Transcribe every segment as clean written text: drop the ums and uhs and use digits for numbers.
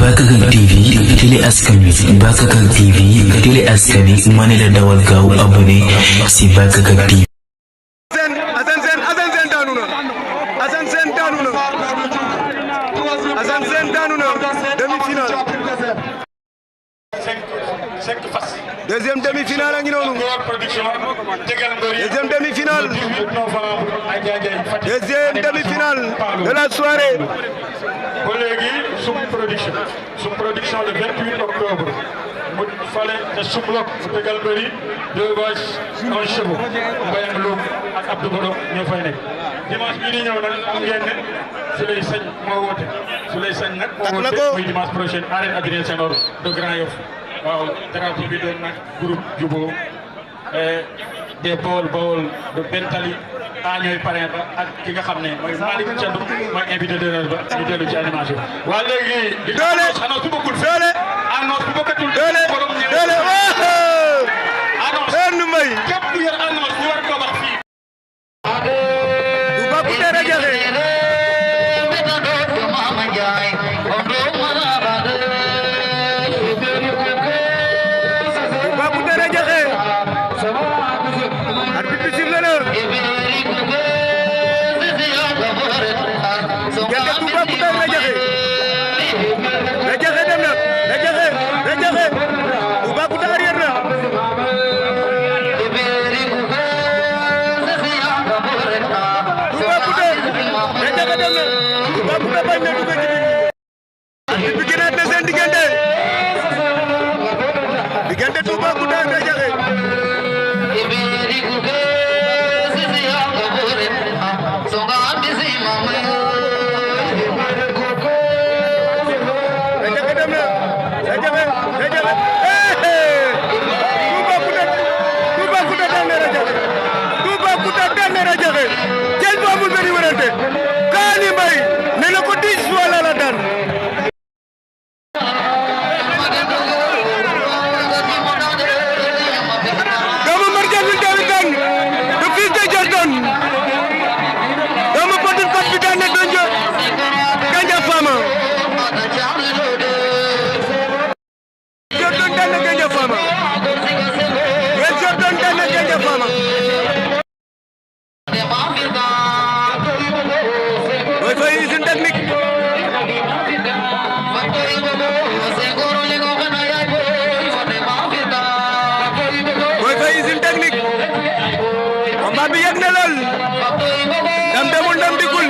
Bakakak TV télé askan wi Bakakak TV télé askan wi ma ne la dawal gaaw abonné si Bakakak TV. Assane Sène daanu na demi-finale deuxième demi-finale a ngi noonu deuxième demi-finale de la soirée. ba léegi sum production le 28 octobre mu fale te Soumlok mu tegal bëri deux vaches un chevaux Mbayang Loum ak Abdou Bodo ñoo fay nekk dimanche bii di ñëw nag am ngeen ne Souley Sagne moo woote Souley Sagne nag moo woote muy dimanche prochain arène Adrien Senghor de Grand Yoff waaw drapeau bi doon nag groupe Jubo des Bawol de Bentali ñooy parrain ba ak ki nga xam ne mooy Malick Thiandoum mooy invité d'honneur ba ñu dellu ci animation. waa léegi. doole annonce bu bokkul doole annonce bu bokkatul. doole doole waaw. annonce benn mbay. képp ku yor annonce ñu war ko wax fii. Toubacouta Radiakhé. Toubacouta Radiakhé. arbitre bi sifflé na. Toubacouta Radiakhé dem na Radiakhé Toubacouta arrière na Toubacouta Radiakhé dem na Toubacouta bañ na dugg ci biir bi gënaat na seen diggante Toubacouta ak Radiakhé jël bu amul benn wérante Kaani Mbaye ne na ko 10 fois la daan doomu Marjan bi David Kane le fils de Jordan doomu Potin Kot bi daan ne Donjo Gandia Fama Jordan daan ne Gandia Fama Jordan daan ne Gandia Fama Boy Faye usine technique Boy Faye usine technique combat bi yegg na lool ndam demul ndam dikul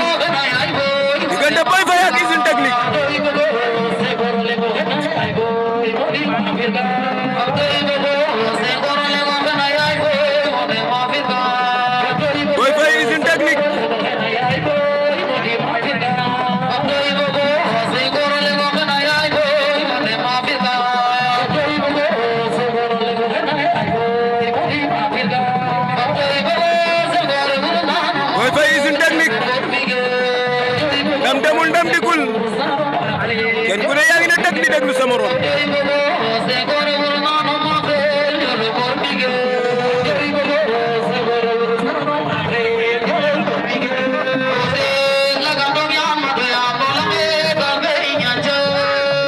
diggante Boy Faye ak usine technique Boy Faye usine technique Boy Faye usine technique ndam demul ndam dikul kenn ku ne yaa ngi ne teg di déglu sa morom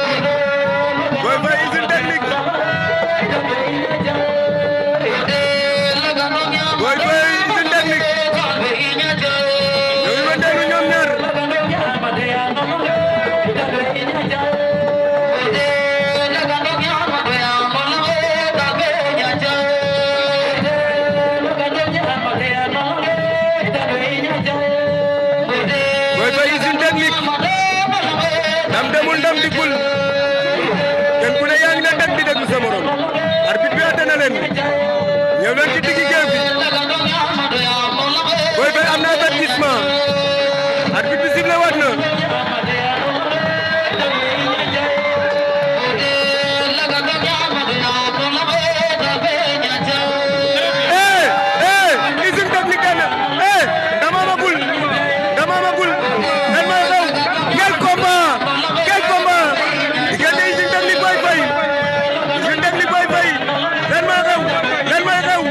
Boy Faye usine technique Boy Faye usine technique ñoo ngi wëndeelu ñoom ñaar Boy Faye usine technique ndam demul ndam dikul kenn ku ne yaa ngi ne teg di déglu sa morom arbitre bi àtte na leen ñëw leen ci diggi géew bi Boy Faye am na avertissement arbitre bi sifflé waat na usine technique dana dama magul lan mooy xew quel combat diggante usine technique Boy Faye lan mooy xew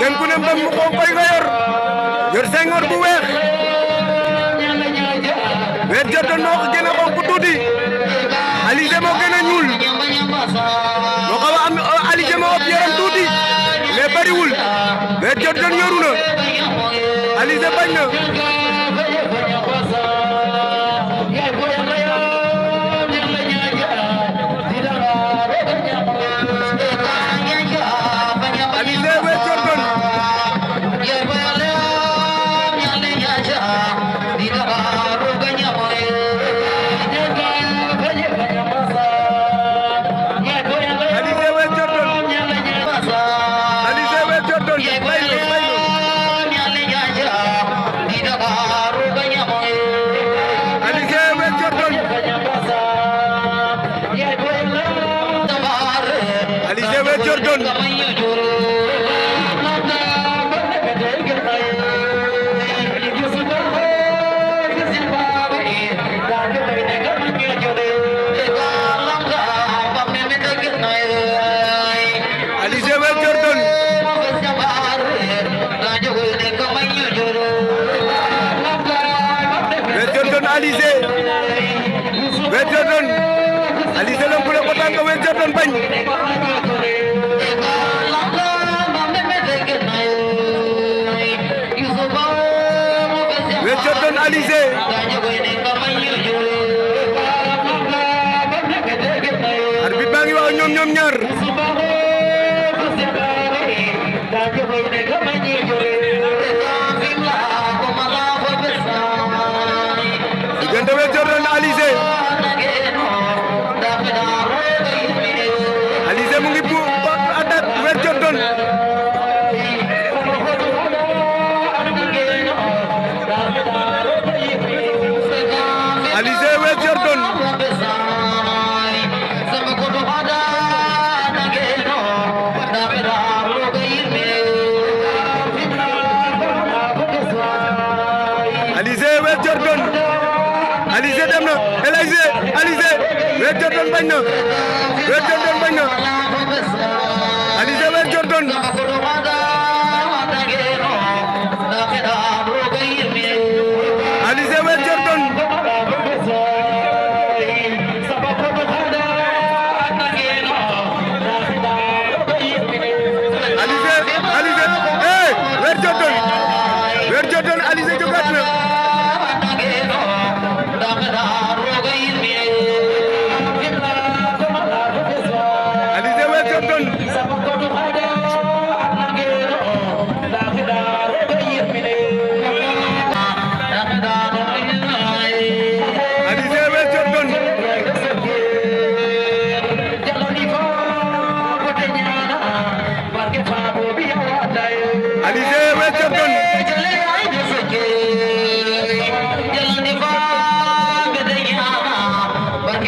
kenn ku ne mbam mu xonq koy nga yor sengoor bu weex Wet Jordan moo ko gën a xonq tuuti Alizé moo gën a ñuul moo xaw a am Alizé moo ëpp yaram tuuti mais bariwul Wet Jordan yoru na Alizé bañ na Alizé Wet Jordan Jordan Alizé Wet Jordan Wet Jordan Alizé Wet Jordan Alizé lëkku na ko tànk Wet Jordan bañ Wet Jordan Alizé arbitre baa ngi wax ñoom ñaar diggante Wet Jordan Alizé Alizé mu ngi bu attaque Wet Jordan Alizé Wet Jordan Alizé Wet Jordan Alizé dem na Alizé Wet Jordan bañ na Wet Jordan bañ na Alizé Wet Jordan Alizé Wet Jordan Wet Jordan Alizé jógaat na Alizé Wet Jordan Alizé Wet Jordan Alizé Wet Jordan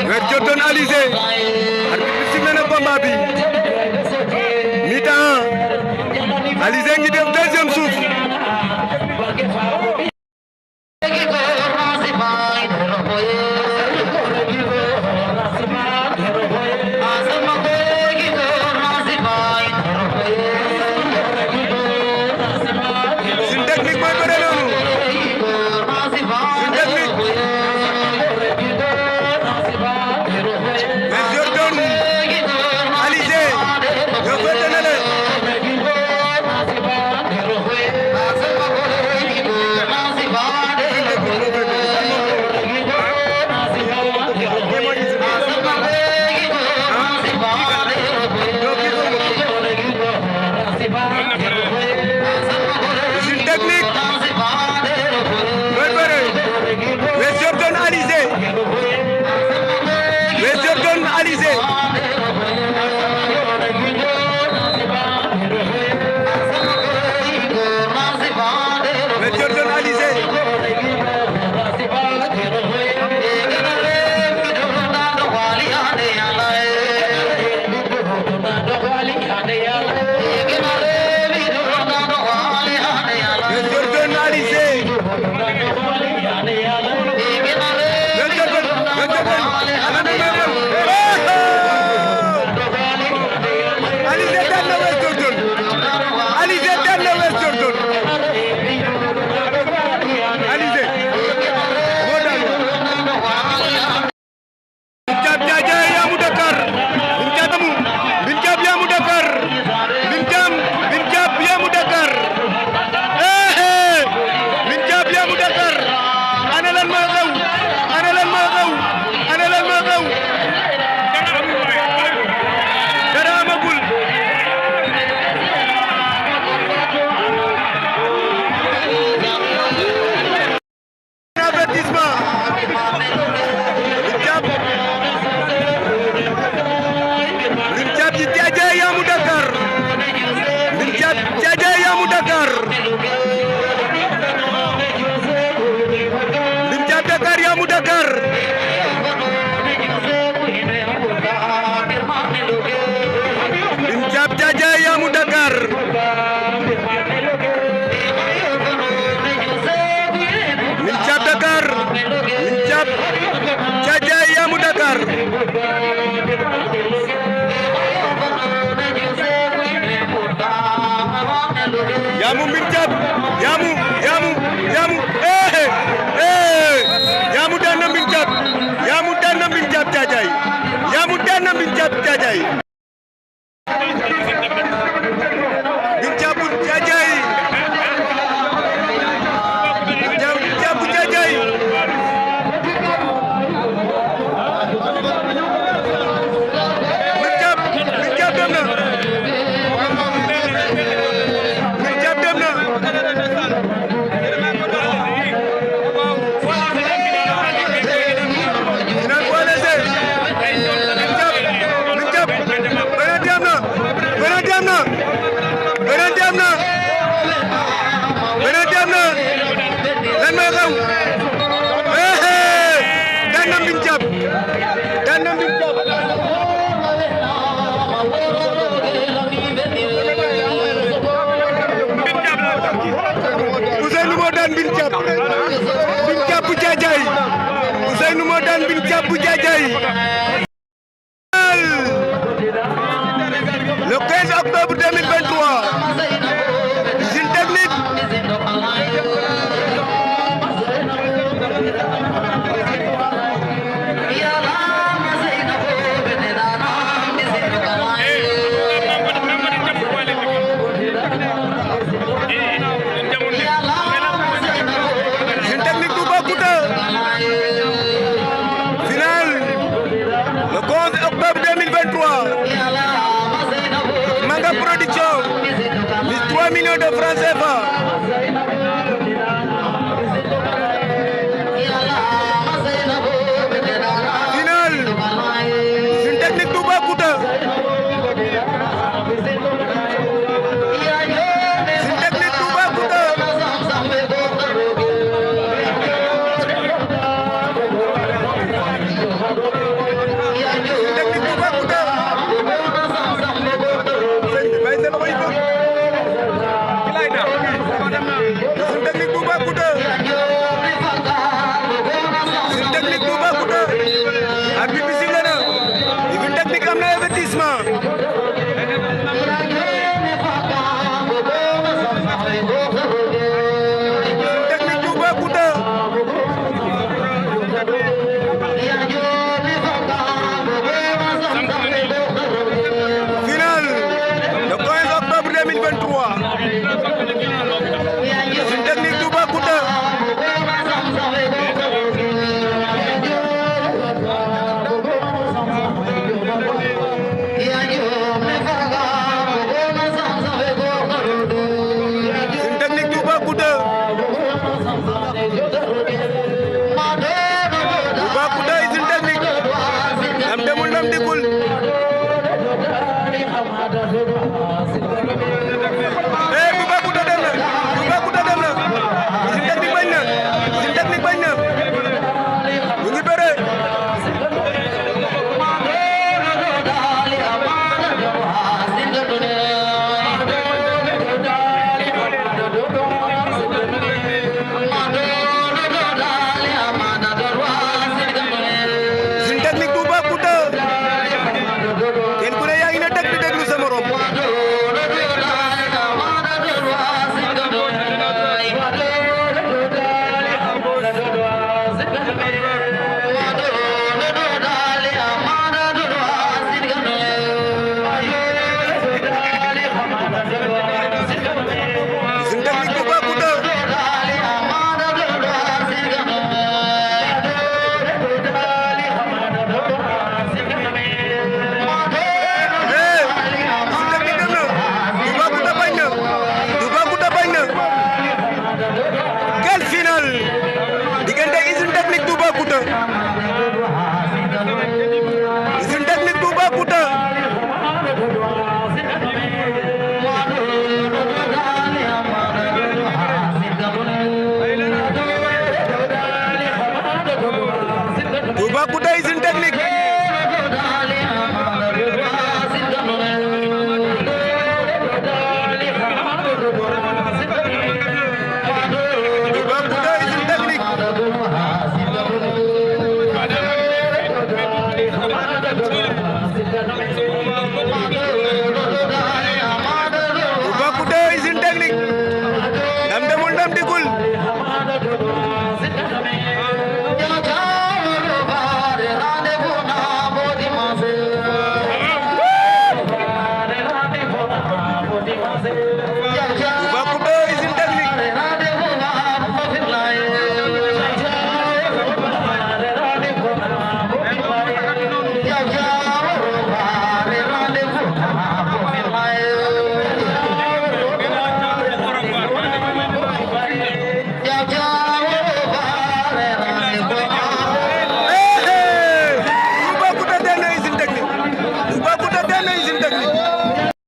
Wet Jordan Alizé arbitre bi sifflé na combat bi Alizé daan na West Jordan Alizé daan na West Jordan Alizé moo daan Binjab Jaja Yamou Dakar Binjab Yamou Dakar Binjab Yamou Dakar Binjab Yamou Dakar ana lan moo xew dara amagul avertissement Binjab Jaja Yamou Dakar Binjab Jaja Yamou Dakar Binjab Dakar Yamou Dakar Binjab Jaja Yamou Dakar Binjab Dakar Binjab Jaja Yamou Dakar Yamou Binjab Yamou Yamou daan na Binjab Yamou daan na Binjab Jaja Yamou daan na Binjab Jaja Binjab Jaja Binjab Jaja Binjab dem na Binjab dem na final poids léger Binjab penalty am na penalty am na lan mooy xew daan na Binjab Ousseynou moo daan Binjab bu Jaajay Ousseynou moo daan Binjab bu Jaajay le 15 octobre 2023 usine technique Toubacouta final le 11 octobre 2023 Manga Production mise 3 millions de francs CFA final usine technique Toubacouta Right now.